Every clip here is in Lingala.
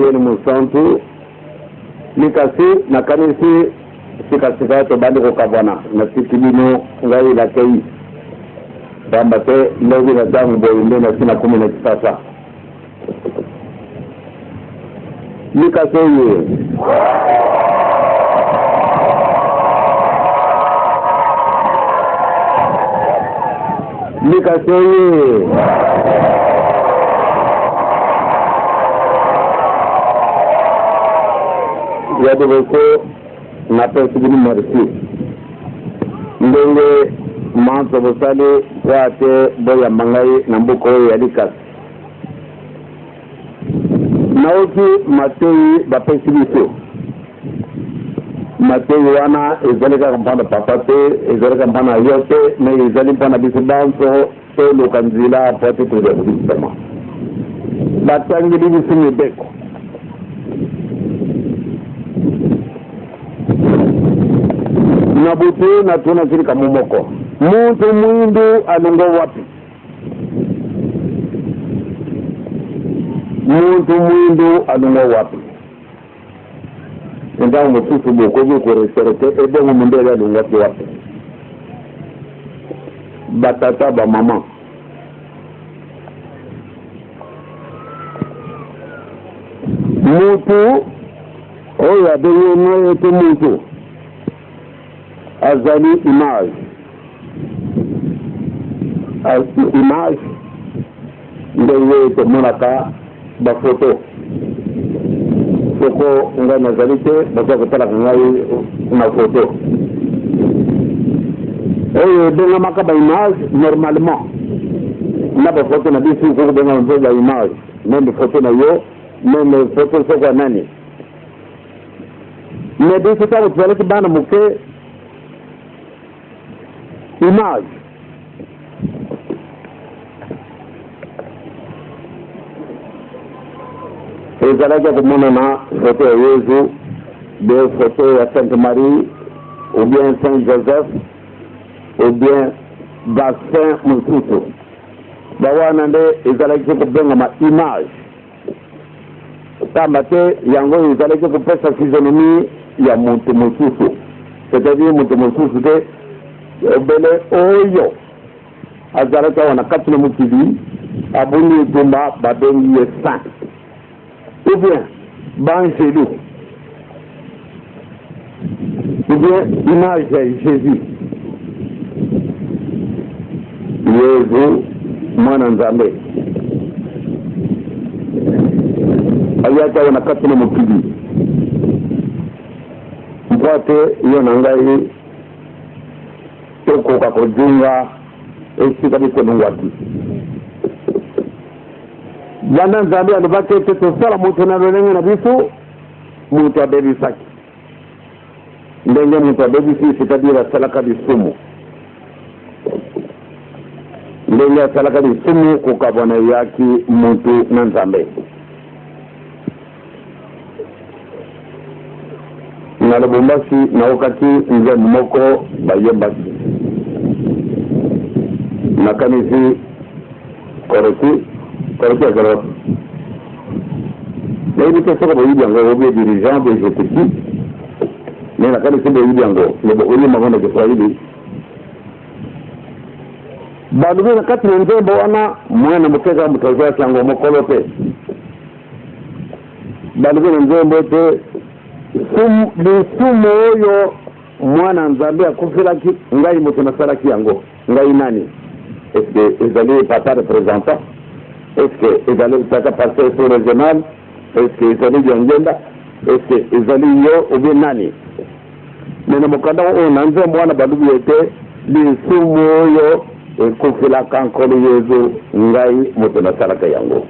Etienne Mosantu Likasi nakanisi sikasika tobandi kokabwana natiki bino ngai nakei pamba te lobi na ntango boye nde nasi nakomi na Kisasa. Likasi oye! Likasi oye! Ya liboso napesi bino merci ndenge manso bosali mpo ate boyamba ngai na mboka oyo ya Likasi. Naoki mateyi bapesi biso. Mateyi wana ezali kaka mpo na papa te, ezali kaka mpo na yo te, mais ezali mpo na biso banso toluka nzela mpo ete tozwa kobikisama. Batangeli biso mibeko. Na butu natunaki likambo moko, Mutu mwindu alongwa wapi? Muntu mwindu alongwa wapi? Ntango mosusu bokoki korecherche ebongo mondele alongwaki wapi? Batata, bamama. Mutu oyo abengi ete mutu azali image image ndenge tomonaka bafoto soko ngai nazali te baza kotalaka ngai na foto oyo ebengamaka baimage normalement na bafoto na biso okoki kobengama mpe baimage meme foto na yo meme foto soko ya nani. Mais biso ntango tozalaki bana moke, image ezalaki ya komonana foto ya Yezu, be foto ya Sainte Marie ou bien Saint Joseph ou bien basaint mosusu, bawana nde ezalaki kobengama image. Pamba te yango ezalaki kopesa physionomie ya moto mosusu, c'est-à-dire moto mosusu te, obele oyo azalaki awa na kati na mokili, abundi etumba, babengi ye saint ou bien b'angelu ou bien image ya Jesus, Yezu mwana Nzambe ayaki awa na kati na mokili mpo ate yo na ngai tokoka kozonga esika biso tolongwaki. Banda Nzambe alobaki ete tosala moto na lolenge na biso, moto abebisaki. Ndenge moto abebisi, c'est-à-dire asalaka lisumu. Ndenge asalaka lisumu, kokabwana eyaki moto na Nzambe. Na Lubumbashi, naokaki nzembo moko bayembaki. Nakanisi Koreki, Koreki azala wapi? Nayebi te soki boyebi yango, ou bien dirigeant, ou bien je sais qui. Mais nakanisi boyebi yango, mais bokoyemba yango na Kiswahili. Balobi na kati na nzembo wana, mwana moke kaka moto azwaki yango, mokolo te. Balobi na nzembo ete lisumu oyo mwana Nzambe akufelaki, ngai moto nasalaki yango. Ngai nani? Est-ce que ezali papa représentant? Est-ce que ezali tata pasteur sous régional? Est-ce que ezali Diangienda? Est-ce que ezali yo ou bien nani? Mais na mokanda oyo na nzembo wana balobi ete lisumu oyo ekufelaka Nkolo Yezu, ngai moto nasalaka yango.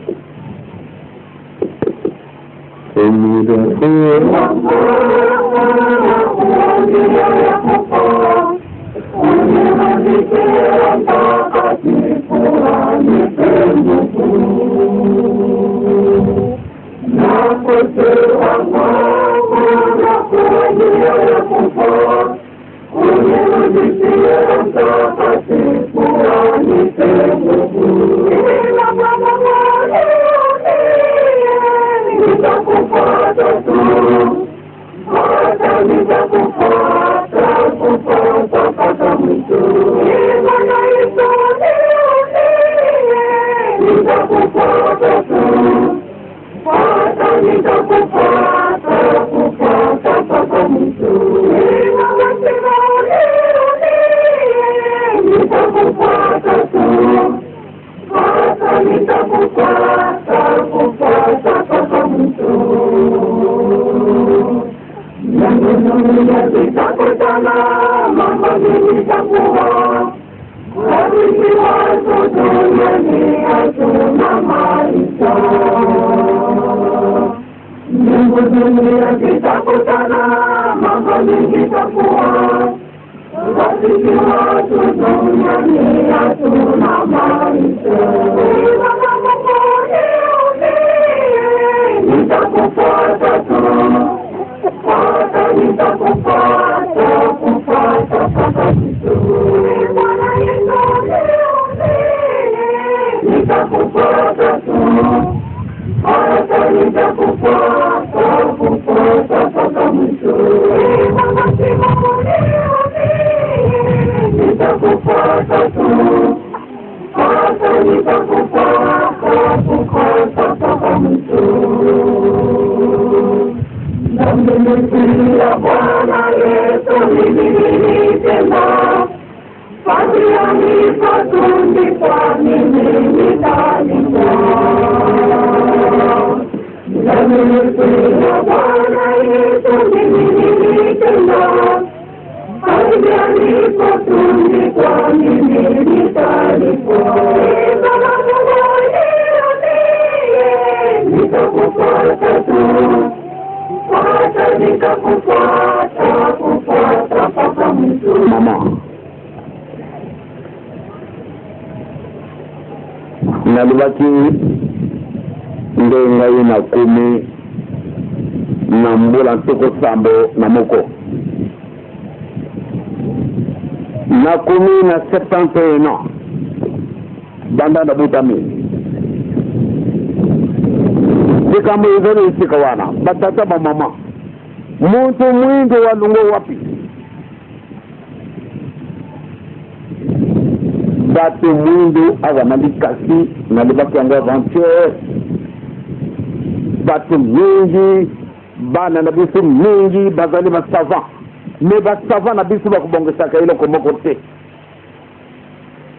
Ndugu dunia kitakutana, mambo mingi takuwa. Rafiki watu duniani hatuna maisha. Baba Mungu niambie, nitakufuata tu. Fuata, nitakufuata, kufuata mpaka mwisho. Bwana Yesu niambie, nitakufuata tu. Hata nitakufuata, kufuata mpaka mwisho. Baba Simoni niambie, nitakufuata tu. Hata nitakufuata, kufuata mpaka mwisho. Namtumikia Bwana Yesu mimi nilitenda. Fadhila nilipotundikwa mimi nitalipwa. Namtumikia Bwana Yesu mimi nilitenda. Fadhila nilipotundikwa mimi nitalipwa. Baba Mungu niambie, nitakufuata tu. Fuata, nitakufuata, kufuata mpaka mwisho. Mama, nalobaki nde ngai nakomi na mbula 71, nakomi na 71 ans banda nabotami. Likambo ezali esika wana, batata, bamama, muntu mwindu walungo wapi? Bato mwindu awa na Likasi, nalobaki yango avant-hier, bato mingi, bana na biso mingi bazali basavant, mais basavant na biso bakobongisaka eloko moko te.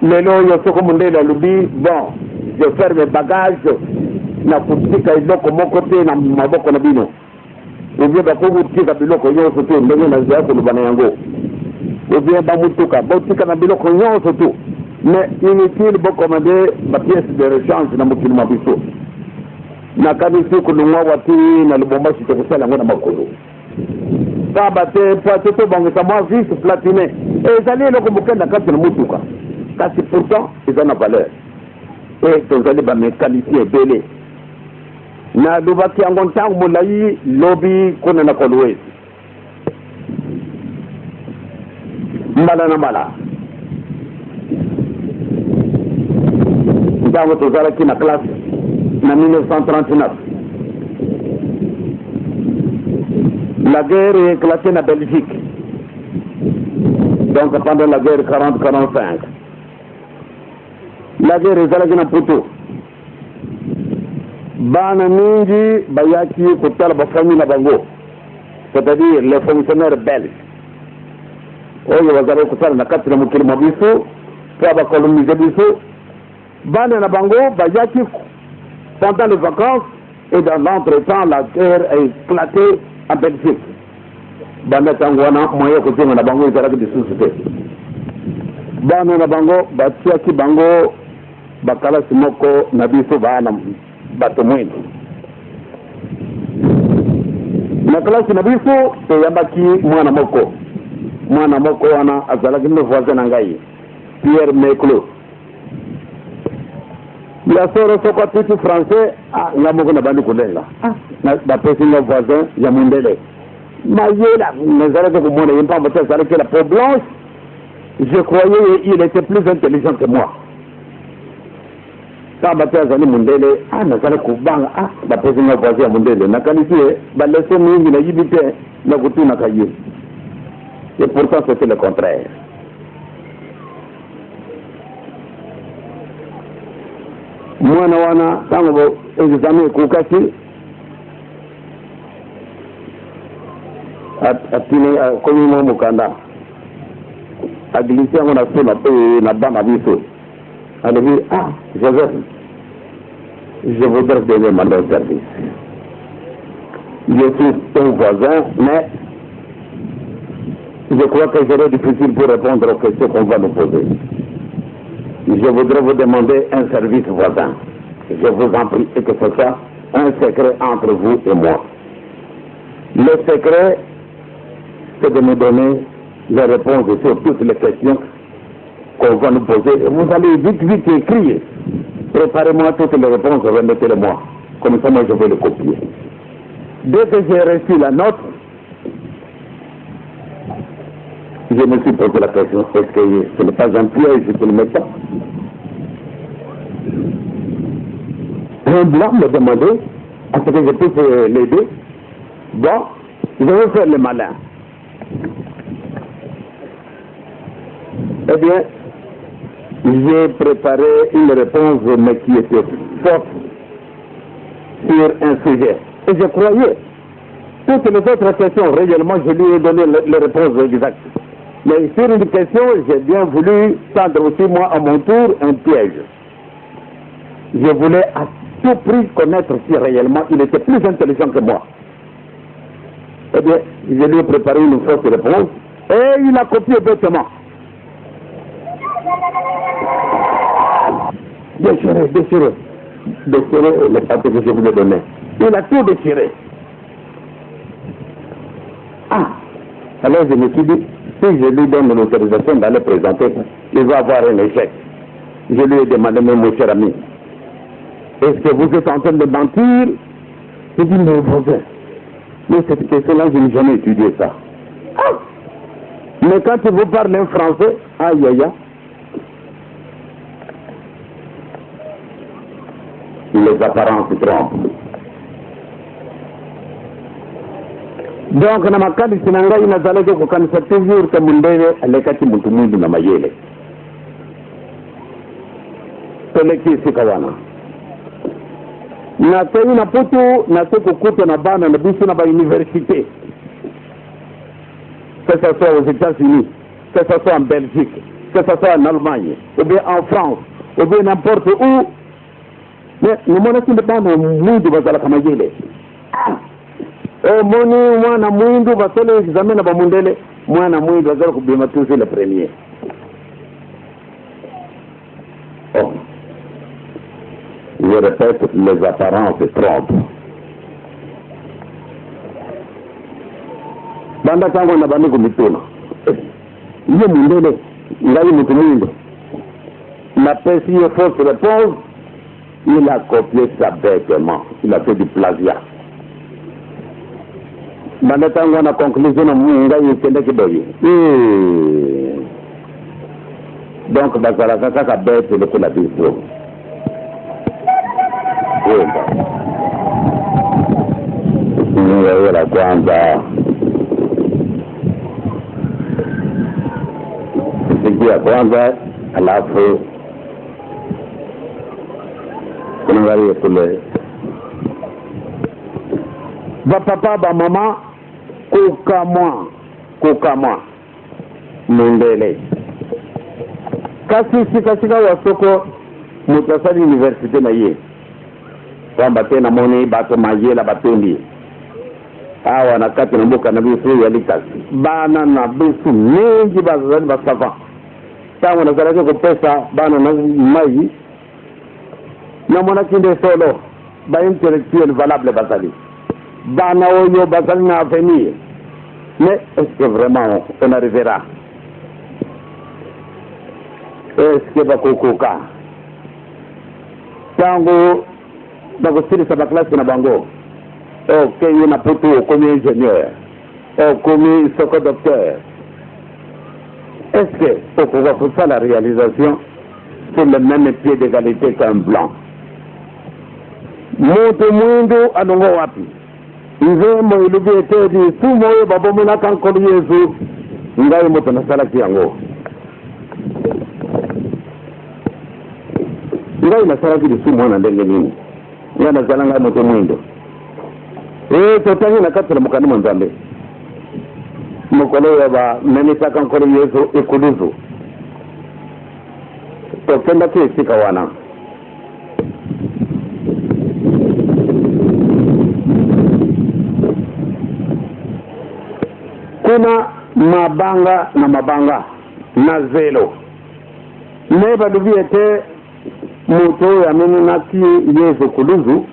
Lelo oyo soko mondele alobi: "Bon, je ferme bagage, na kotika eloko moko te na maboko na bino," ou bien bakoki kotika biloko nyonso te ndenge nazala koloba na yango, ou bien bamutuka botika na biloko nyonso tu, mais inutile bocommander bapièce de rechange na mokili mwa biso. Nakanisi kolongwa wati na Lubumbashi, tokosala yango na makolo, pamba te po ate tobongisa mwa vis platiné, ezali eloko moke na kati na motuka, kasi pourtant eza na valeur. E tozali bamécanicien ebele. Nalobaki yango ntango molai lobi kuna na Kolwezi, mbala na mbala, ntango tozalaki na classe na 1939. La guerre éclaté na Belgique, donc pendant la guerre 40-45, la guerre ezalaki na Mputu. Bana mingi bayaki kotala bafamille na bango, c'est-à-dire les fonctionnaires belges oyo bazalaki kosala na kati na mokili mwa biso mpo bacoloniser biso. Bana na bango bayaki pendant les vacances et dans l'entretemps, la guerre a éclaté en Belgique. Banda ntango wana, moyen kozonga na bango ezalaki lisusu te. Bana na bango batiaki bango bakalasi moko na biso bana bato mwindu. Na klasi na biso toyambaki mwana moko. Mwana moko wana azalaki nde voisin na ngai, Pierre Meclo. Ya solo, soko atiki français, ah, nga moko nabandi kolenga. Ah, bapesi nga voisin ya mondele mayela. Nazalaki komona ye mpamba te azalaki la peau blanche, je croyais il était plus intelligent que moi, pamba te azali mondele. Ah, nazali kobanga. Ah, bapesi nga voisin ya mondele, nakanisi ye baleçon mingi nayibi te, nakotunaka ye. Et pourtant c'était le contraire. Mwana wana, ntango examen ekokaki, atini akomi mwa mokanda, aglisser yango na so na mpe na bana biso. Alobi: "Ah Joseph, je voudrais te demander un service. Je suis ton voisin, mais je crois que j'aurai difficile pour répondre aux questions qu'on va nous poser. Je voudrais vous demander un service voisin. Je vous en prie, et que ce soit un secret entre vous et moi." Le secret, c'est de nous donner les réponses sur toutes les questions qu'on va nous poser. Vous allez vite, vite écrire. Préparez-moi toutes les réponses, remettez-les-moi. Comme ça, moi, je vais le copier. Dès que j'ai reçu la note, je me suis posé la question, est-ce que ce n'est pas un piège qu'il me tend? Un blanc me demandait à ce que je puisse l'aider. Bon, je vais faire le malin. Eh bien, j'ai préparé une réponse, mais qui était forte sur un sujet. Et je croyais. Toutes les autres questions, réellement, je lui ai donné les réponses exactes. Mais sur une question, j'ai bien voulu tendre aussi, moi, à mon tour, un piège. Je voulais à tout prix connaître si réellement il était plus intelligent que moi. Eh bien, je lui ai préparé une fausse réponse et il a copié bêtement. Déchiré, déchiré. Déchiré le papier que je voulais donner. Il a tout déchiré. Ah! Alors je me suis dit, si je lui donne l'autorisation d'aller présenter, il va avoir un échec. Je lui ai demandé, mais mon cher ami, est-ce que vous êtes en train de mentir? J'ai dit, mais voisin, mais cette question-là, je n'ai jamais étudié ça. Ah! Mais quand vous parlez français, aïe aïe aïe, les apparences trompent. Donc na makanisi na ngai nazalaki kokanisa toujours ke mundele alekaki mutu mwindu na mayele. Toleki esika wana, nakei na poto, nake kokuta na bana na biso na bauniversité, que ce soit aux États-Unis, que ce soit en Belgique, que ce soit en Allemagne, ou bien en France, ou bien n'importe où. Mais namonaki nde bana mwindu bazalaka mayele. Ah! Omoni mwana mwindu basala examen na bamundele, mwana mwindu azala kobima toujours le premier. Oh. Je répète, les apparences trompent. Banda ntango na bandi komituna, ye mundele, ngai moto mwindo, napesi ye fausse réponse, il a copié ça bêtement, il a fait du plagiat. Banda ntango na conclusion na ngai ekendaki boye, donc bazalaka kaka bete lokola biso. La kwanza siku ya kwanza, alafu kunaangalia kule bapapa bamama kokamwa kokamwa mundele. Kasi sikasika wa soko moto asali université na ye, pamba te namoni bato mayela batondi awa na kati na mboka na biso ya likasi. Bana na biso mingi bazali basavant. Ntango nazalaki kopesa bana na mai, namonaki nde solo baintellectuel valable bazali, bana oyo bazali na avenir. Mais est-ce que vraiment on arrivera? Est-ce que bakokoka ntango bakosilisa baklase na bango? Okei na poto, okomi ingénieur, okomi soko docteur, est-ce que okoka kosala réalisation sur le même pied d'égalité qu'un blanc? Moto mwindu alongo wapi? Nzembo elobi ete lisumu oyo babomelaka nkolo Yesu, ngai moto nasalaki yango. Ngai nasalaki lisumu wana ndenge nini? Ngai nazala ngai moto mwindo. E totangi na kati na mokanda mwa Nzambe, mokolo oyo bamemisaka nkolo Yesu ekuluzu, tokendaki esika wana. Kuna mabanga na mabanga na zelo, me balobi ete moto oyo amenenaki Yesu kuluzu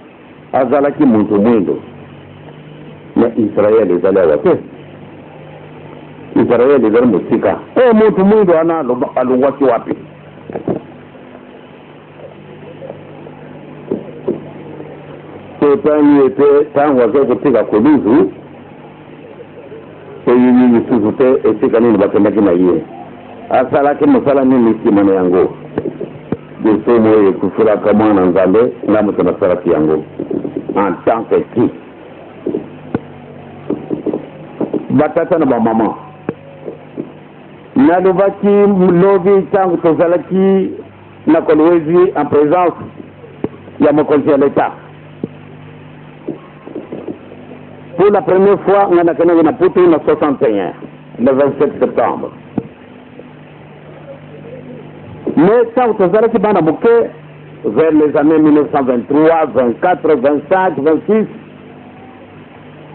azalaki moto mwindo. Mais Israël ezali awa te. Israël ezali mosika. E moto mwindo wana alongwaki wapi? Totangi ete ntango azali kotika koluzu, toyebi lisusu te esika nini bakendaki na ye, asalaki mosala nini nsima na yango. Lisumu oyo ekufelaka mwana Nzambe, ngai moto nasalaki yango en tant que qui? Batata na bamama, nalobaki lobi ntango tozalaki na Kolwezi en présence ya mokonzi ya l'État. Pour la première fois, ngai nakendaki na Putu na 61, le 27 septembre. Mais ntango tozalaki bana moke, vers les années 1923, 24, 25, 26,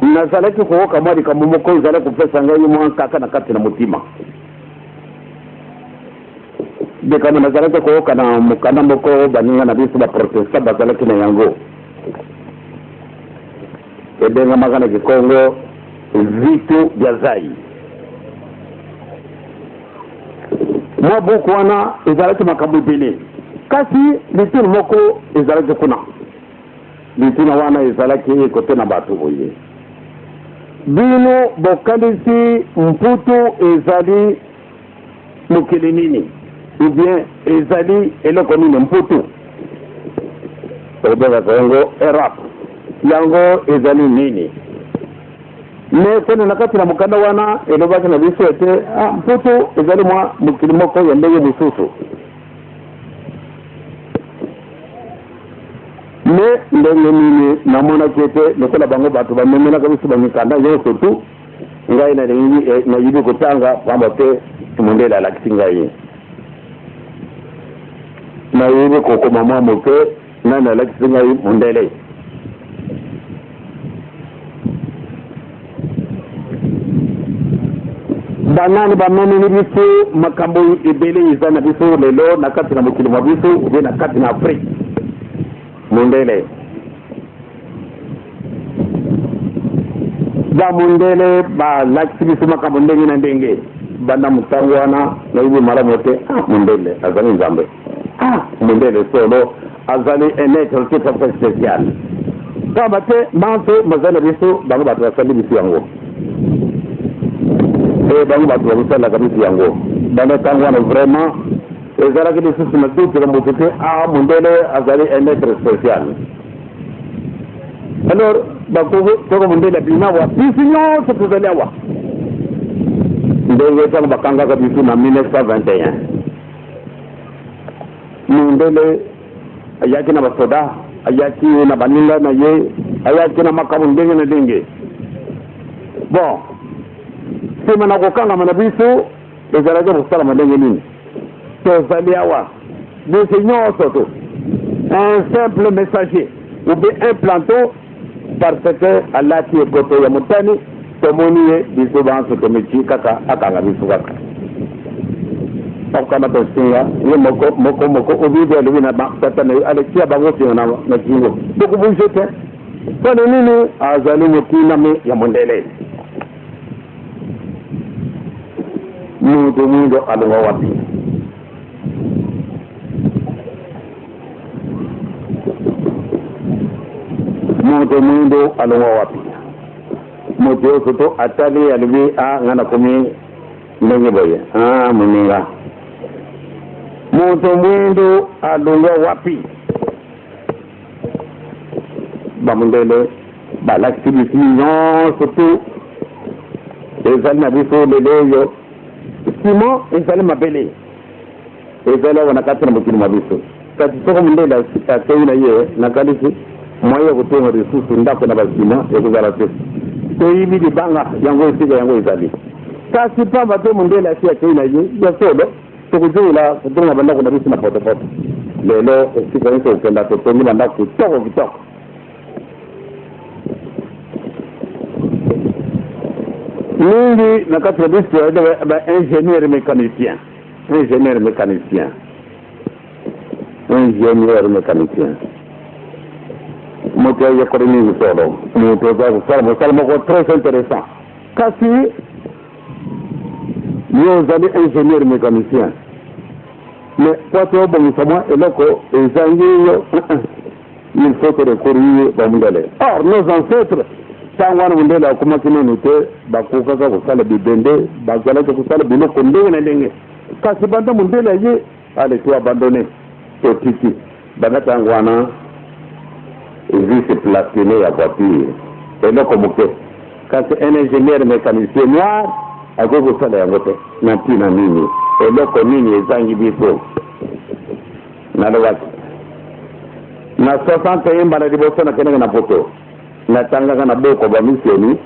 nazalaki koyoka mwa likambo moko ezalaki kopesa ngai mwa nkaka na kati na motima. Likambo nazalaki koyoka na mokanda moko baninga na biso baprotestant bazalaki na yango, ebengamaka na Kikongo Vitu bya Zai. Mwa buku wana ezalaki makambo ebele, kasi lituna moko ezalaki kuna. Lituna wana ezalaki kote na bato boye: bino bokanisi Mputu ezali mokili nini, ou bien ezali eloko nini? Mputu tobengaka yango Europe, yango ezali nini? Me kone na kati na mokanda wana elobaki na biso ete Mputu ezali mwa mokili moko ya ndenge mosusu. Me ndenge nini namonaki ete lokola bango bato bamemelaka biso bamikanda nyonso tu, ngai nalingi nayibi kotanga, pamba te mondele alakisi ngai. Nayebi kokoma mwa moke, nani alakisi ngai? Mondele. Banani bamemeli biso makambo ebele eza na biso lelo na kati na mokili mwa biso, obe na kati na Afrique? Mondele. Bamondele balakisi biso makambo ndenge na ndenge. Banda motango wana nayebi malamu te, ah, mondele azali Nzambe, ah, mondele solo azali un être tout à fait spécial, pamba te manso mazali na biso, bango bato basali biso yango, e bango bato bakosalaka biso yango. Banda ntango wana vraiment ezalaki lisusu na doute na moto te, ah, mondele azali un être spécial. Alors bakoko, soko mondele abima awa, biso nyonso tozali awa, ndenge ntango bakangaka biso na 1921, mondele ayaki na basoda, ayaki na baninga na ye, ayaki na makambo ndenge na ndenge. Bon, nsima na kokangama na biso, ezalaki kosalama ndenge nini? Tozali awa biso nyonso to un simple messager ou bien un planton, parce que alati ekoto ya motani, tomoni ye, biso banso tomeki kaka akanga biso kaka, akokamata singa ye moko moko moko. Obibi alobi na tata na ye, alekia bango singa na kingo, bokobouger te. Mpona nini? Azali motindami ya mondele. Moto mwindo alongwa wapi? Moto mwindo alongwa wapi? Moto nyonso to atali, alobi: a, ngai nakomi ndenge boye. A, moninga, moto mwindo alongwa wapi? Bamundele balakisi biso nyonso tu ezali na biso lelo oyo. Simon ezali mabele ezali awa na kati na mokili mwa biso, kasi soko mondele akei na ye, nakanisi moyen ya kotonga lisusu ndako na basima ekozala te. Toyibi libanga yango esika yango ezali, kasi pamba te mondele asi akei na ye, ya solo tokozongela kotonga bandako na biso na potopoto. Lelo esika nyonso kokenda, totongi bandako kitoko kitoko. Mingi na kati na biso baingénieur mécanicien, ingénieur mécanicien, ingénieur mécanicien. Moto ayekoli mingi solo, moto aza kosala mosala moko très intéressant, kasi yo ozali ingénieur mécanicien, mais po te obongisa mwa eloko ezangi yo, il faut te recourir bamundele. Or nos ancêtres, ntango wana mundele akomaki nanu te, bakokaka kosala bibende, bazalaki kosala biloko ndenge na ndenge. Kasi banda mundele aye, allez, to abandonné, totiki. Banda ntango wana, vis platiné ya voiture, eloko moke, kasi un ingénieur mécanicien noir akoki kosala yango te. Na ntina nini? Eloko nini ezangi biso? Nalobaki na 61, mbala liboso nakendaki na Poto, natangaka na boko bamisioni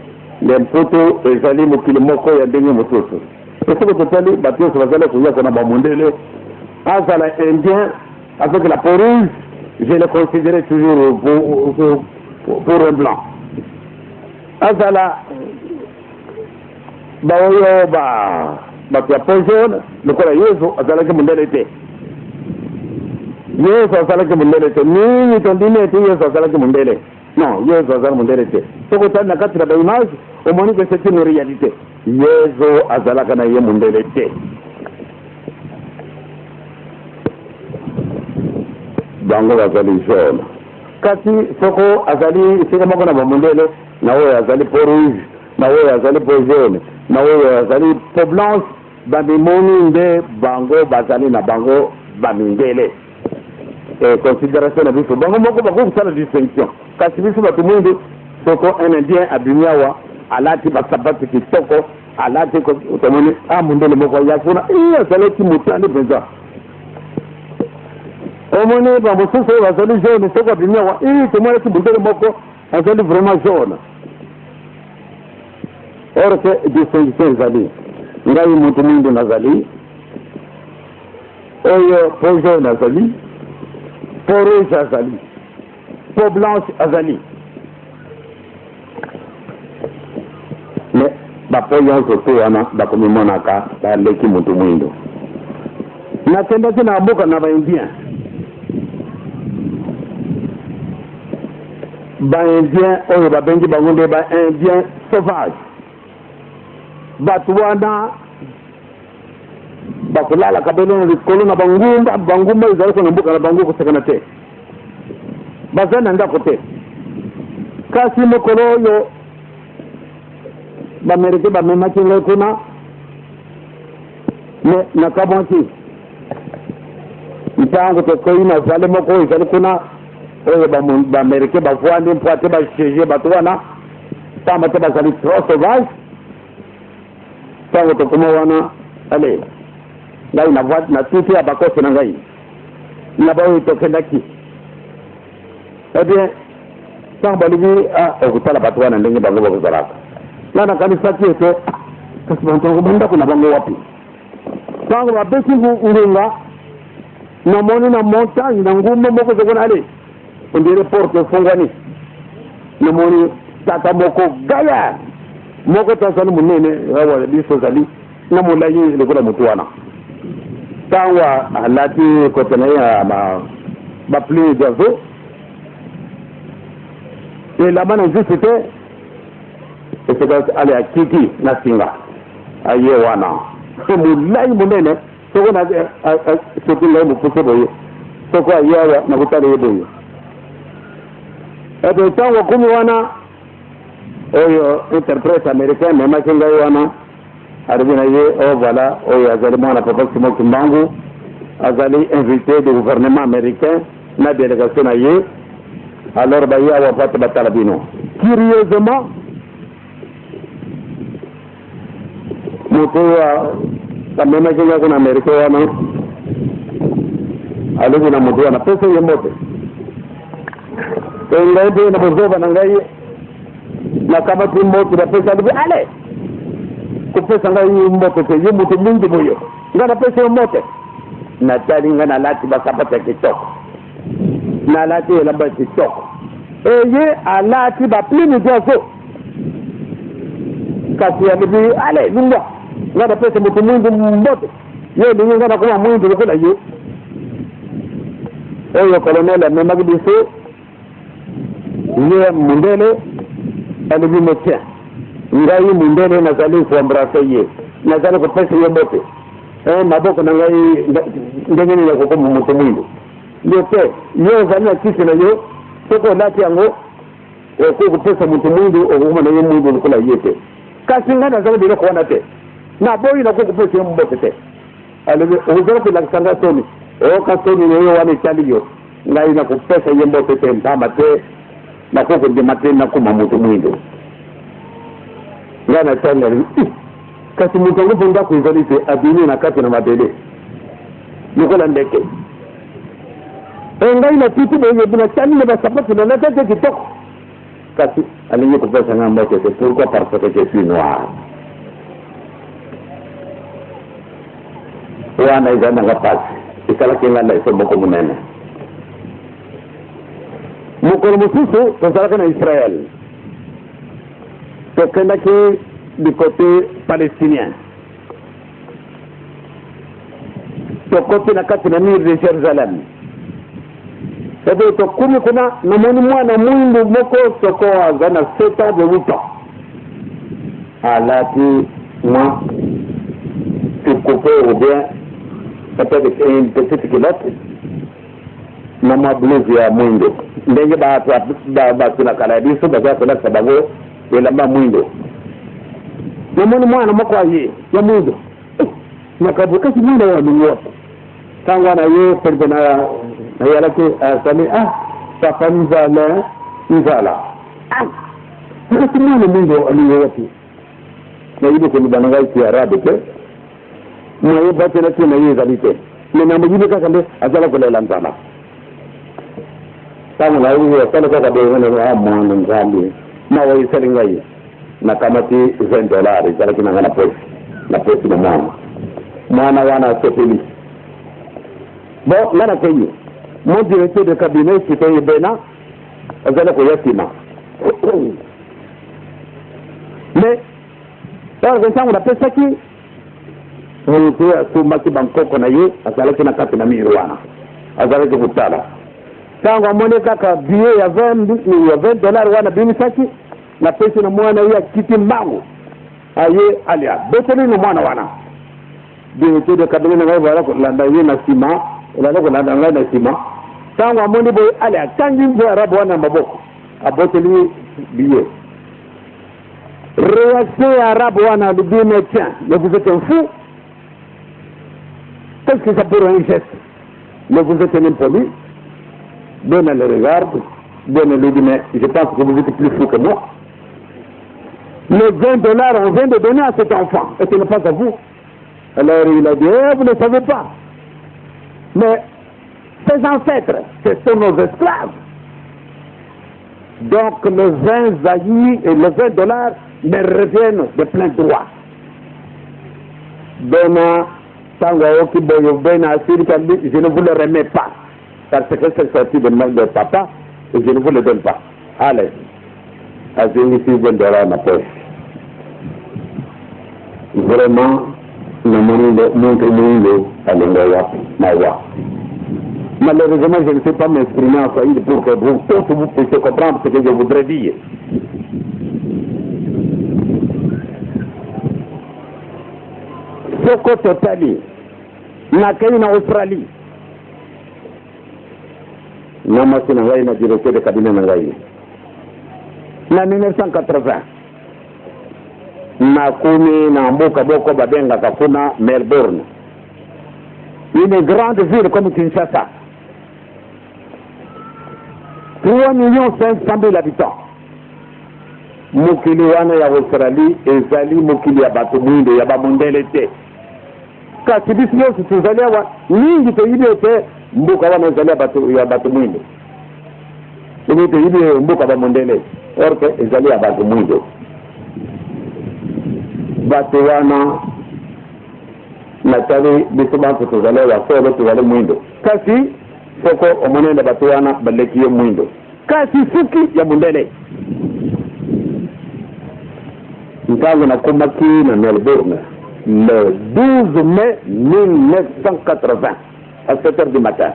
nde Mpoto ezali mokili moko ya ndenge mosusu. Esoko totali, bato nyonso bazali koya kona bamondele, azala Indien avec la peau rouge, je le considérais toujours pour un Blanc. Azala baoyo ba bato ya peau jaune, lokola Yesu azalaki mondele te. Yesu azalaki mondele te. Mingi tondimi ete Yesu azalaki mondele. Non, Yesu azali mondele te. Soki otali na kati na baimage, omoni que c'est une réalité. Yesu azalaka na ye mondele te. Bango bazali jaune, kasi soko azali esika moko na bamondele, na oyo azali peau rouge, na oyo azali peau jaune, na oyo azali peau blanche, bamimoni nde bango bazali na bango bamindele. E considération na biso, bango moko bakoki kosala distinction, kasi biso bato mwindu, soko un Indien abimi awa, alati basapatu kitoko, alati, tomoni a mondele moko ya kuna, i azalaki motane mpenza. Omoni bamosusu oyo bazali jaune, soko abimi awa, i tomonaki mondele moko azali vraiment jaune. Or que distinction ezali: ngai moto mwindu nazali, oyo peau jaune azali, peau rouge azali, peau blanche azali, mais bapeau nyonso to wana bakomimonaka baleki motu mwindu. Nakendaki na mboka na Baindien. Baindien oyo babengi bango nde Baindien sauvage. Bato wana bakolalaka beno na likolo na bangumba. Bangumba ezalaki na mboka na bango, kosakana te. Baza na ndako te. Kasi mokolo oyo Baaméricain bamemaki ngai kuna, mais nakamwaki ntango tokoyi na vallée moko oyo ezali kuna, oyo Baaméricain bavwandi mpo ate basiéger bato wana, pamba te bazali trop sauvage. Ntango tokoma wana, allez, ngai na tuti ya bakosi na ngai na baoyo tokendaki. Eh bien, ntango balobi okotala bato wana ndenge bango bakozalaka, nga nakanisaki ete kasi bato yango bandako na bango wapi? Ntango bapesi ngonga, namoni na montagne, na ngumba moko ezokona, allez, on dirait porte efongwani, namoni tata moko gaillard moko te, azali monene awa biso, azali na molai lokola motu wana. Ntango alati kote na ye ya baplume d'oiseau, elamba na nzusu te, esika allez, akiti na singa, aye wana molai monene. Soko soki ngai mokuse boye, soko aye awa, nakotala ye boye. Ete ntango akomi wana, oyo interprète américain amemaki ngai wana alobi na ye: "O oh, voilà, oyo azali mwana papa Simon Kimbangu, azali invité du gouvernement américain na délégation na ye. Alors baye awa po ate batala bino." Curieusement, moto oyo amemaki ngai kuna, Américain wana, alobi na moto wana: "Pesa ye mbote." E ngai mpe na bozoba na ngai nakamati mbote, napesa. Alobi: "Allez, kopesa ngai mbote te, yo moto mingi boyo, ngai napesa yo mbote?" Natali ngai, nalati basapatu ya kitoko, nalati elamba ya kitoko, eye alati baplume d'oiseau. Kasi alobi: "Allez, lungwa, ngai napesa moto mwindu mbote, yo olingi ngai nakoma mwindu lokola ye?" Oyo colonel amemaki biso. Ye mundele alobi: "Médecin, ngai mundele nazali koembrasser ye, nazali kopesa ye mbote, maboko na ngai ndenge nini yakokoma moto mwindo?" Yo te, yo ozali na kisi na yo, soki olati yango, okoki kopesa moto mwindu, okokoma na ye mwindu lokola ye te. Kasi ngai nazali biloko wana te, naboyi, nakoki kopesa ye mbote te. Alobi: "Ozali kolakisa ngai soni, oyoka soni na yo wana etali yo. Ngai nakopesa ye mbote te, mpamba te nakoki kondima te nakoma moto mwindo." Ngai natali, alobi: "Kasi moto yango mpo ndako ezali te, abimi na kati na mabele lokola ndeke." E ngai natuti boye, natali na basapatu na nata te kitoko, kasi alingi kopesa ngai mbote te. Pourquoi? Parce que je suis noir. Wana ezali nanga pasi, esalaki ngai leçon moko monene. Mokolo mosusu tozalaki na Israel, tokendaki du côté palestinien, tokoti na kati na mur de Jérusalem. Ebe tokumi kuna, namoni mwana mwindu moko, soko aza na 7 ans de 8 ans, alati mwa coupe ou bien peut-être une petite culotte na mwa blouse ya mwindo, ndenge bato na kala ya biso baza kolakisa bango elamba mwindo. Namoni mwana moko aye ya mwindo nakabo, kasi mwana wa alingi wapi? Ntango wana ye penepene nayalaki, asali: "Ah papa, nzala, nzala." Ah, kasi mwana mwindo alingi wapi? Nayebi koloba na ngai ki arabe te, nayeba te nati na ye ezali te, me namoyibi kaka nde azala kolela nzala. Ntango nayebi asali kaka boye: "A mwana, Nzambe, mawa esali ngai." Nakamati 20 $ ezalaki na ngai na poche, napesi na mwana. Mwana wana asepeli. Bon, nga nakei, mon directeur de cabinet, c'était Bena, azali koya nsima. Mais parce ntango napesaki, moto oyo asumbaki bankoko na ye azalaki na kati na mur wana, azalaki kotala. Ntango amoni kaka billet ya 20 $ wana bimisaki, napesi na mwana ye, akiti mbangu, aye alia, beteli na mwana wana. Directeur de cabinet na ngai bala kolanda ye na nsima, olanda kolanda ngai na nsima. Ntango amoni boye, ale akangi mpe arabe wana na maboko, aboteli billet. Réaction ya arabe wana, alobi: "Médecin, mais vous êtes un fou. Qu'est-ce que ça pour un geste? Mais vous êtes un impoli." Ben le regarde, Ben lui dit: "Mais je pense que vous êtes plus fou que moi. Les 20 $, on vient de donner à cet enfant et ce n'est pas à vous." Alors il a dit: "Eh, vous ne savez pas, mais ses ancêtres, ce sont nos esclaves. Donc les 20 zaïs et les 20 $ me reviennent de plein droit." Bena ntango ayoki boyo, Bena asilika: "Je ne vous le remets pas parce que c'est sorti de main de papa et je ne vous le donne pas." Allez, azongisi 20 $ na poche. Vraiment, namoni muntu mwindo alinga wapi mawa. Malheureusement, je ne sais pas m'exprimer en swahili pour que vous tous vous puissiez comprendre ce que je voudrais dire. Soko totali, nakei na Australie na mwasi na ngai na directeur de cabinet na ngai na 1980. Nakumi na mboka moko babengaka kuna Melbourne, une grande ville comme Kinshasa, 3 millions 500 000 habitants. Mokili wana ya Australie ezali mokili ya bato mwindo, ya bamondele te. Kasi biso nyonso tozali awa mingi toyibi ete mboka wana ezali ya bato mwindo, soki toyibi mboka bamondele, or que ezali ya bato mwindo. Bato wana natali, biso banso tozali awa solo tozali mwindo, kasi soko omonene bato wana baleki yo mwindo, kasi suki ya mondele. Ntango nakomaki na Melbourne le 12 mai 1980 à 7 heures du matin,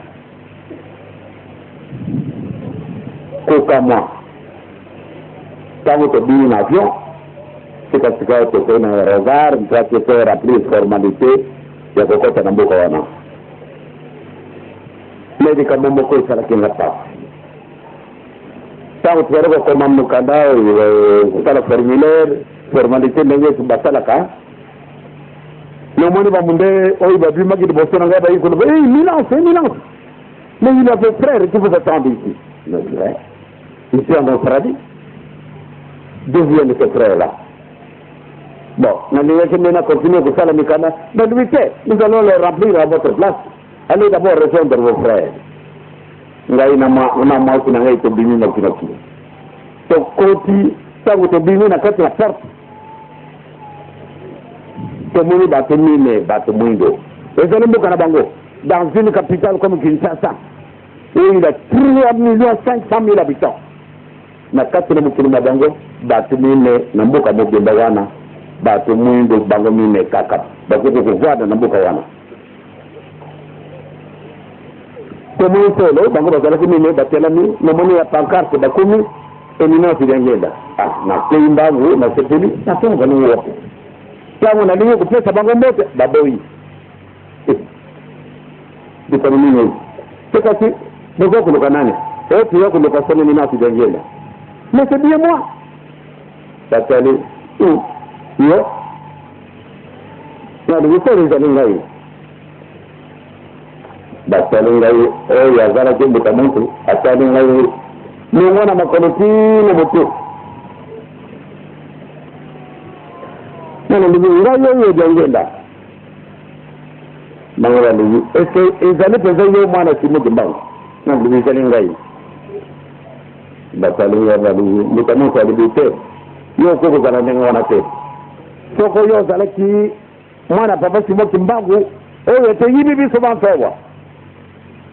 kokamwa. Ntango tobimi na avion, sikasika tokei na aérogare mpo ake to remplir formalité ya kokɔta na mboka wana. Me likambo moko esalaki nga mpasi: ntango tozali kokoma mokanda oyo, kosala formulaire, formalité ndenge basalaka, namoni bamundele oyo babimaki liboso na ngai bayi koloba: "Éminence, éminence, mais il y a vos frères qui vous attendent ici." Mais ici en Australie, d'où viennent ces frères là? Bon, nalingaki nde na continue kosala mikanda. Balobi te: "Nous allons les remplir à votre place, allez d'abord rejoindre vos frères." Ngai na mwasi na ngai tobimi nokinoki, tokoti. Ntango tobimi na kati na porte, tomoni bato mine, bato mwindo. Ezali mboka na bango, dans une capitale comme Kinshasa où il y a 3 millions 500 000 habitants, na kati na mokili na bango, bato mine na mboka mobimba wana, bato mwindo bango mine kaka bakoki kovanda na mboka wana. Tomoni solo bango bazalaki mine, batelami. Namoni ya pancarte, bakomi "Éminence Diangienda". Ah, nakei mbangu, nasepeli, nasonga bango wapi. Ntango nalingi kopesa bango mbote, baboyi. Likambo nini oyo te? Kasi boza koluka nani? Oyo toya koluka son éminence Diangienda. Mais c'est bien moi. Batali yo, nalingi solo ezali ngai. Batali ngai, oyo azalaki mbuta muntu atali ngai longo na makolo tina motu. Nalobi: "Ngai oyo Diangienda." Bango balobi: "Est-ce ezali mpenza yo mwana Simon Kimbangu?" Nalobi: "Ezali ngai." Batali ngai, balobi, mbuta muntu alobi: "Te, yo okoki kozala ndenge wana te. Soko yo ozalaki mwana papa Simon Kimbangu oyo toyibi biso bansowa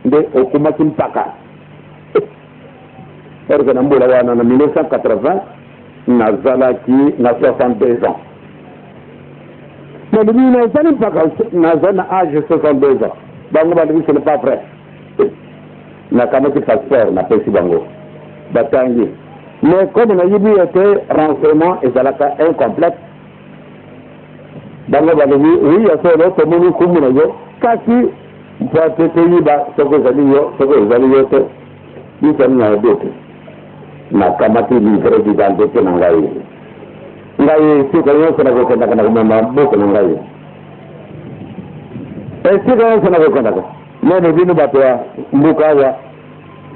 nde okomaki mpaka erke." Na mbula wana, na 1980, nazalaki na 62 ans. Nalobi: "Nazali mpaka, nazali na âge 62 ans." Bango balobi: "Ce n'est pas vrai." Nakamati passeport, napesi bango, batangi. Mais comme nayebi ete renseignement ezalaka incomplète, bango balobi: "Oui, ya solo, tomoni nkumbu na yo, kasi mpo ate toyiba soki ezali yo, soki ezali yo te, biso na yebi te." Nakamati livret d'identité na ngai. Ngai esika nyonso nakokendaka, na komema buku na ngai esika nyonso nakokendaka. Même bino bato ya mbuka awa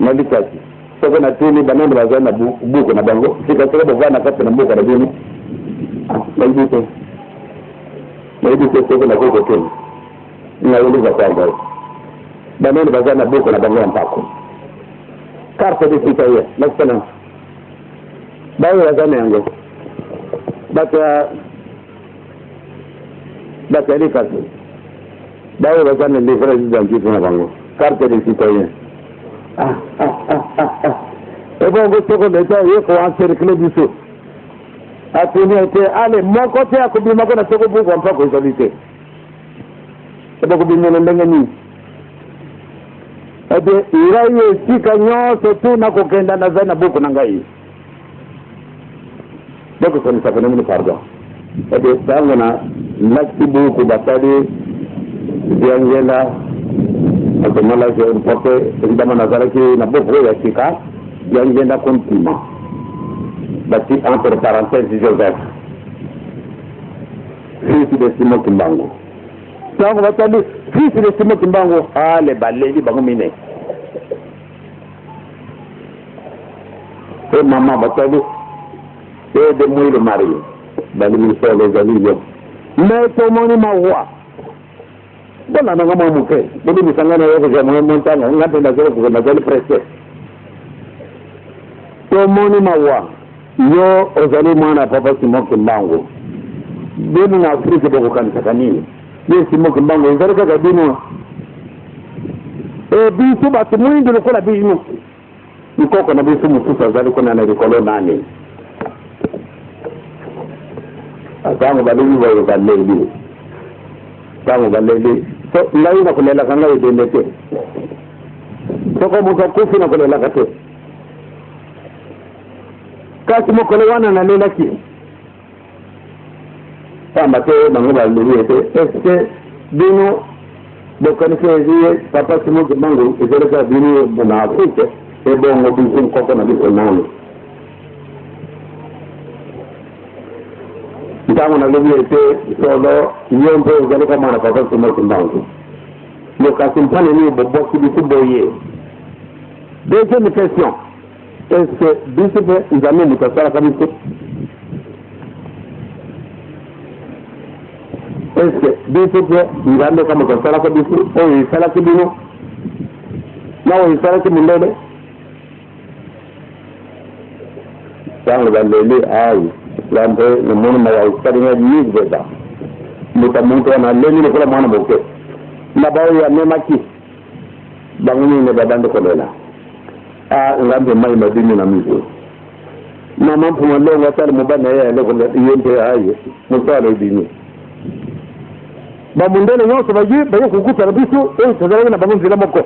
na Likasi, soki natuni banani bazali na buku na bango, sika soki bovanda kati na mboka na bino, nayebi te, nayebi te soki nakoki kokende. Nayoluka kwanza banani bazali na buku na bango ya mpako, carte de citoyen. Nakisana baoyo baza na yango, bato ya Likasi, baoyo baza na livret d'identité na bango, carte de citoyen. Ah, ah, ah, ah, ah. Ebongo soko leta ye koencercle biso, atuni ete ale moko te akobimako na soko buku mpako ezali te, ebokobimela ndenge nini? Ete ngai esika nyonso tu nakokenda, nazali na buku na ngai. Bokosonisaka ndenge, pardon. Ete ntango na lakisi buku, basali Diangienda. Azomalaki porte, évidemment nazalaki na buku oyo ya sika, Diangienda Kuntima, bati entre parenthèse Joseph, fils de Simon Kimbangu. Ntango batali fils de Simon Kimbangu, ale baleli bango mine. E mama, batali e de Mwilo Marie, balobi: "Solo ezali yo, me tomoni mawa." Bolandanga mwa moke, bolimbisa ngai na yo kozwa mwa ntango, nga mpe nazali kokende, nazali pressé. Tomoni mawa, yo ozali mwana papa Simon Kimbangu. Bino na Afrike bokokanisaka nini? Ye Simon Kimbangu ezali kaka bino, e biso bato mwindu lokola bino, nkoko na biso mosusu azali kuna na likolo nani? Ntango balobi boye, baleli. Ntango baleli, so ngai nakolelaka, ngai ebende te. Soko moto akufi, nakolelaka te. Kasi mokolo wana nalelaki pamba te bango balobi ete eske bino bokanisi ezi papa Simon Kimbangu ezali kaka bino na Afrike, ebongo biso nkoko na biso nani? Ntango nalobi ete solo yo mpe ozali ka mwana papa Simon Kimbangu, lokasi mpana nini bobwaki biso boye? Deuxième question, est-ce que biso mpe Nzambe moto asalaka biso? Est-ce que biso mpe Nzambe ka moto asalaka biso? Oyo esalaki bino na oyo esalaki mondele? Ntango baleli ai nga mpe namoni mawa esali nga mingi mpenza. Moto moto wana aleli lokola mwana moke na baoyo amemaki bango nini babandi kolela. A nga mpe mai mabimi na miso. Mama Mpuma Longo atali mobali na ye ayali kolela, ye mpe aye mosala ebimi. Bamundele nyonso baye baye kokutana biso oyo tozalaki na bango nzela moko.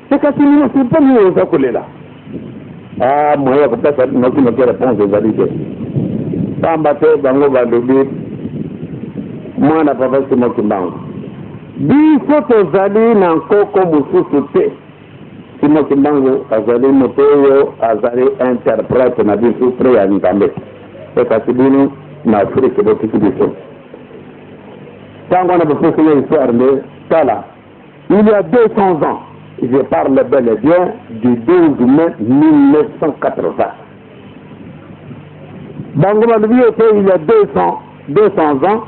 Kasi nini mpo nini oza kolela? Ah, moyen ya kopesa noki noki réponse ezali te, pamba te bango balobi mwana papa Simon Kimbangu, biso tozali na nkoko mosusu te. Simon Kimbangu azali moto oyo azali interprète na biso pre ya Nzambe, e kasi bino na Afrike botiki biso. Ntango wana bopesi nga histoire nde tala. Il y a 200 ans, je parle bel et bien du 12 mai 1980. Bango balobi ete il y a 200, 200 ans,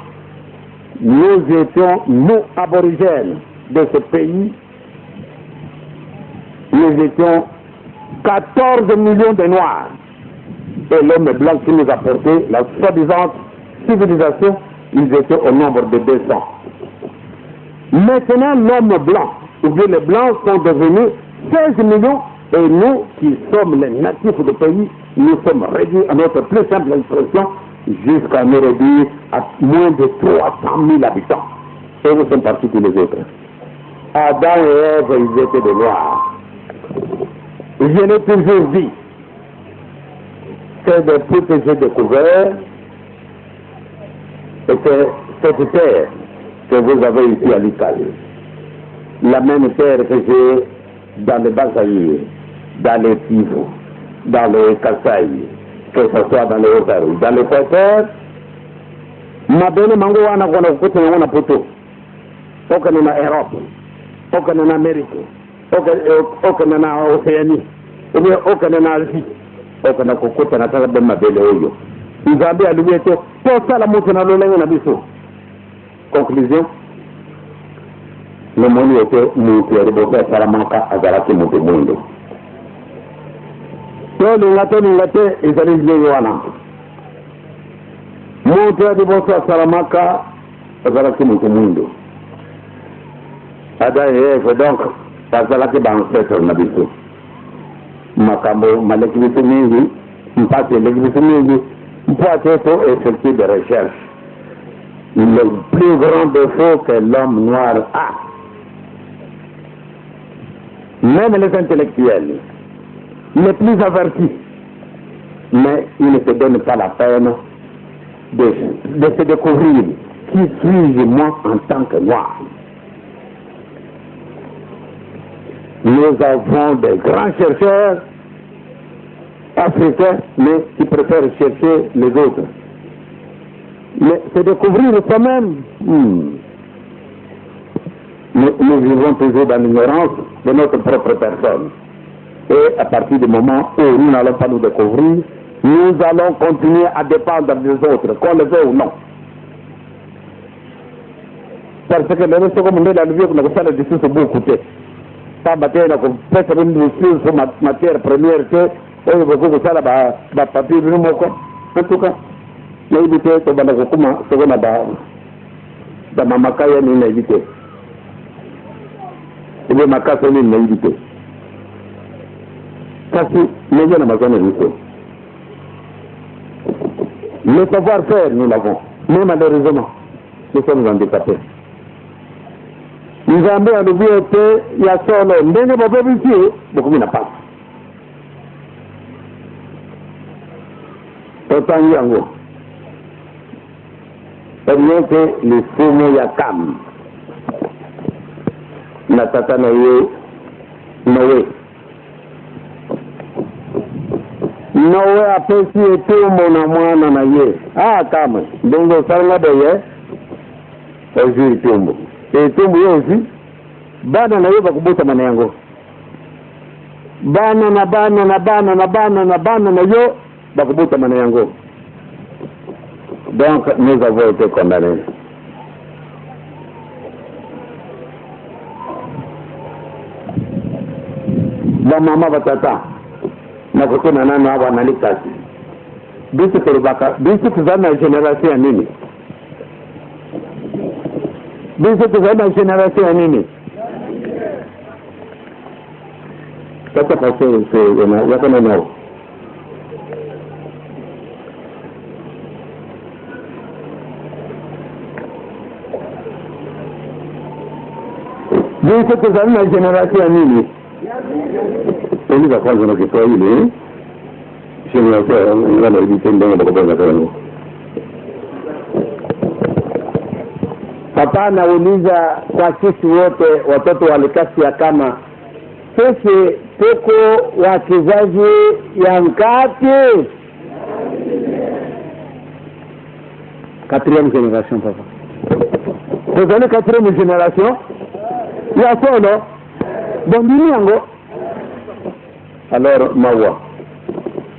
nous étions, nous aborigènes de ce pays, nous étions 14 millions de Noirs. Et l'homme blanc qui nous a porté la soi-disant civilisation, ils étaient au nombre de 200. Maintenant, l'homme blanc, ou bien les blancs sont devenus 16 millions, et nous, qui sommes les natifs du pays, nous sommes réduits à notre plus simple expression, jusqu'à nous réduire à moins de 300 000 habitants. Et nous sommes partis tous les autres. Adam et Ève, ils étaient des Noirs. Je l'ai toujours dit. C'est depuis que j'ai découvert, et c'est cette terre que vous avez ici à l'Italie, la même terre que j'ai dans le Bas-Zaïre, dans les Kivu, dans les Kasaï, que ce soit dans les Haut-Zaïre, dans l'Équateur, mabele mango wana kona kokuta yango na poto, okende na Europe, okende na Amérique, okende na Océanie, ou bien okende na Asie, okende kokutana kaka be mabele oyo Nzambe alobi ete tosala moto na lolenge na biso. Conclusion, namoni ete moto ya liboso asalamaka azalaki moto mwindo. Tolinga tolinga te, ezali ndenge wana. Moto ya liboso asalamaka azalaki moto mwindo, Adam et Ève. Donc bazalaki baancêtre na biso. Makambo maleki biso mingi, mpasi eleki biso mingi mpo ate to effectue des recherches. Le plus grand défaut que l'homme noir a, même les intellectuels les plus avertis, mais ils ne se donnent pas la peine de se découvrir: qui suis-je, moi, en tant que noir? Nous avons des grands chercheurs africains, mais qui préfèrent chercher les autres. Mais se découvrir soi-même, Nous, nous vivons toujours dans l'ignorance de notre propre personne. Et à partir du moment où nous n'allons pas nous découvrir, nous allons continuer à dépendre des autres, qu'on le veuille ou non. Parce que lelo soko mondele alobi na kosala lisusu buku te, pamba te na kopesa bino lisusu matière première te oyo bokoki kosala bapapier bino moko. En tout cas, nayebi te tobanda kokuma soko na bamamaka ya nini, nayebi te ebe makasa nini, nayebi te, kasi ndenge na mazana biso. Le savoir-faire, nous l'avons, mais malheureusement nous sommes handicapés. Nzambe alobi ete ya solo ndenge bobebisi, bokomi na pasi. Totangi yango ete lisumu ya Kam na tata na ye Noe. Noe apesi etumbu na mwana na ye. Ah, Kam, ndenge osalinga boye, ozwi etumbu. Etumbu yo ozwi, bana na yo bakobotama na yango. Bana na bana na bana na bana na bana na yo bakobotama na yango. Donc nous avons été condamnés. Bamama, batata, nakotuna nano awa na likasi. Biso tolobaka, biso toza na génération ya nini? Biso toza na génération ya nini? Tata pasteur, yaka nano. Biso tozali na génération ya nini? Uliza kwanza na Kiswahili. Génération nga nayebi te ndenge bakobengaka yango. Papa anauliza kwa sisi wote watoto wa Likasi kama sisi tuko wa kizazi ya ngapi? Quatrième génération, papa. Tozali quatrième génération ya solo, bondimi yango? Alors mawa,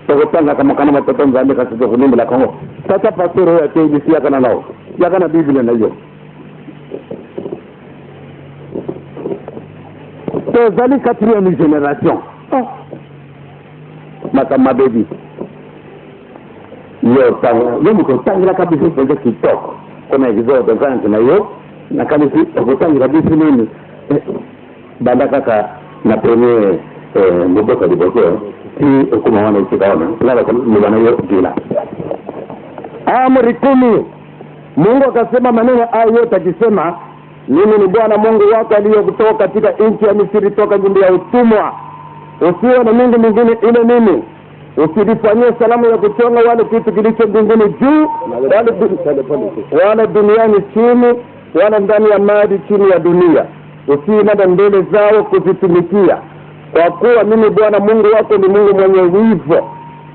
tokotangaka mokana matata Nzambe, kasi tokolimbela kongo. Tata pasteur oyo ateyebisi, yaka na nao, yaka na Bible na yo. Tozali quatrième génération. Oh. Makambo mabebi. Yo ntango yo moto otangelaka biso mpenza kitoko mpona Exode 20 na yo, nakanisi okotangela biso nini? Banda kaka na premier moboko liboso ti okoma wana, esika wana nga loba na yo gila. Amri 10. Mungu akasema maneno haya yote akisema, mimi ni Bwana Mungu wako aliyekutoa katika nchi ya Misri, toka nyumba ya utumwa. Usiwe na miungu mingine ila mimi. Usijifanyie sanamu ya kuchonga wala kitu kilicho mbinguni juu wala duniani chini wala ndani ya maji chini ya dunia. Usiiname mbele zao kuzitumikia, kwa kuwa mimi Bwana Mungu wako ni Mungu mwenye wivu,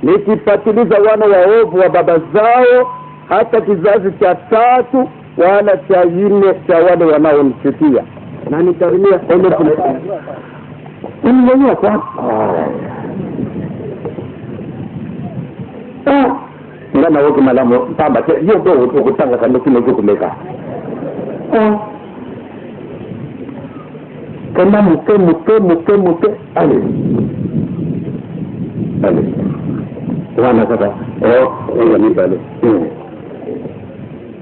nikipatiliza wana waovu wa baba zao hata kizazi cha tatu wala cha nne cha wale wanaonichukia, na nitarimia elfu Mwenyewe kwa nga nayoki malamu pamba te. Yo mpe okotangaka ndoki noki okomeka kenda moke moke moke moke. Allez, allez, wana kaka ya mibale.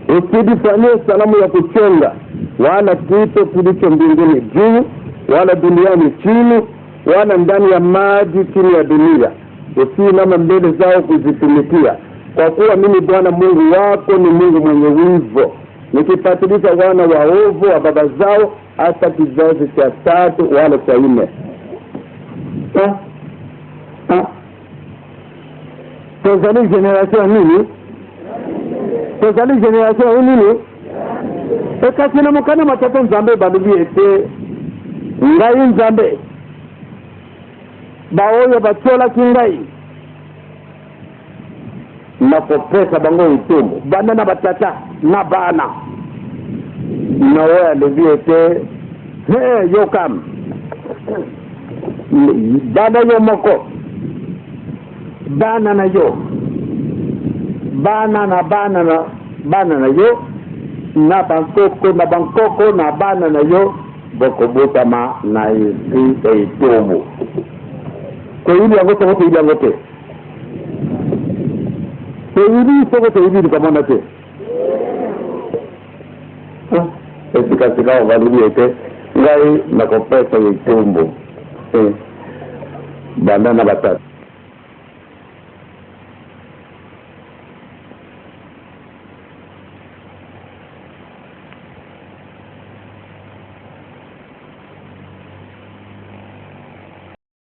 Usijifanyie sanamu ya kuchonga wala kitu kilicho mbinguni juu wala duniani chini wala ndani ya maji chini ya dunia. Usiiname mbele zao kuzitumikia, kwa kuwa mimi Bwana Mungu wako ni Mungu mwenye wivu, nikipatiliza wana waovu wa baba zao hata kizazi cha tatu wala cha nne. Ah. Ah. Tozali génération nini? Tozali génération nini? Ekasi na mokanda matata Nzambe balobi ete ngai Nzambe, baoyo batiolaki ngai, nakopesa bango etumbu banda na batata na bana. Na oyo alobi ete he yokam bana yo moko, bana na yo, bana na bana na bana na yo, na bankoko na bankoko na bana na yo, bokobotama na esi etumbu. Toyebi yango soko toyebi yango te? Toyebi soko toyebi likambo te? Esika balobi ete ngai nakopesa etumbu banda na batata.